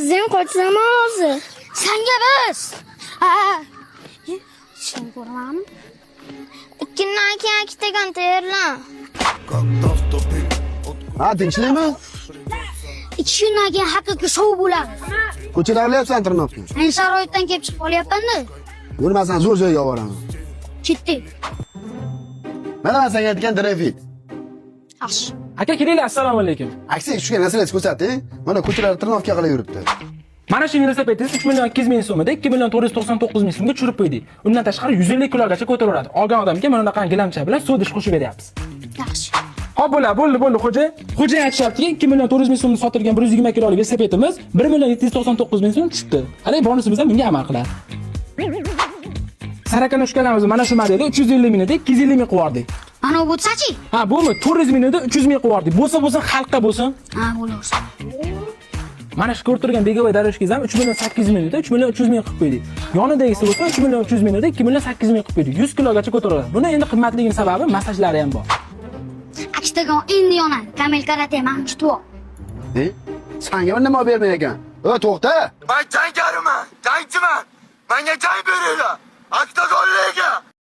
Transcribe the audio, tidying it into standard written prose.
Mazim qochsam hozir. Sanga biz. Ha. Sen ko'ramanmi? 2 kundan keyin oktagon tayyorlan. Ha, tinchlikmi? 2 kundan keyin haqiqiy shou bo'ladi. Ko'chada qilyapsan tirnoqni. Men sharoitdan kelib chiqib olyapman-da. Yur, man seni zo'r joyga olib boraman. Ketdik. Mana man senga aytgan Drefit. Yaxshi. Aka, kelinglar, assalomu alaykum. Aksiya tushgan narsalar ko'rsatdi. Mana ko'chalarda tirnoqka qilib yuribdi. Mana shu velosipedingiz 3 million 200 ming so'mida 2 million 499 ming so'mga tushirib qo'ydik. Undan tashqari 150 kilogacha ko'taraveradi. Olgan odamga mana bunaqa gilamcha bilan suv idish qo'shib beryapmiz. Yaxshi. Hop, bo'ladi, bo'ldi, bo'ldi, xo'ja. Xo'ja aytishyaptiki, 2 million 400 ming so'mga sotilgan 120 kilolik velosipedimiz 1 million 799 ming so'm tushibdi. Haligi bonusimiz ham bunga amal qiladi. Sarakana ushkalarimizni mana shu modeli 350 ming edi, 250 ming qilib yubordik. Mana bu bo'lsa-chi? Ha, bumi 400 ming edi, 300 ming qilib yubordik. Bo'lsa bo'lsin, xalqqa bo'lsin. Ha, bo'laversin. Mana shu ko'rib turgan begovay дорожка ngiz ham 3 million 800 ming edi, 3 million 300 ming qilib qo'ydik. Yonidagisi bo'lsa 3 million 300 ming edi, 2 million 800 ming qilib qo'ydik. 100 kilogacha ko'tariladi. Buni endi qimmatligining sababi massajlari ham bor. Oktagon endi yonadi. Kamil Karate meni kutib ol. E? Sanga bir nima bermay ekan? O, to'xta. Man jangariman, jangchiman. Menga jang beringlar. Oktagonliga.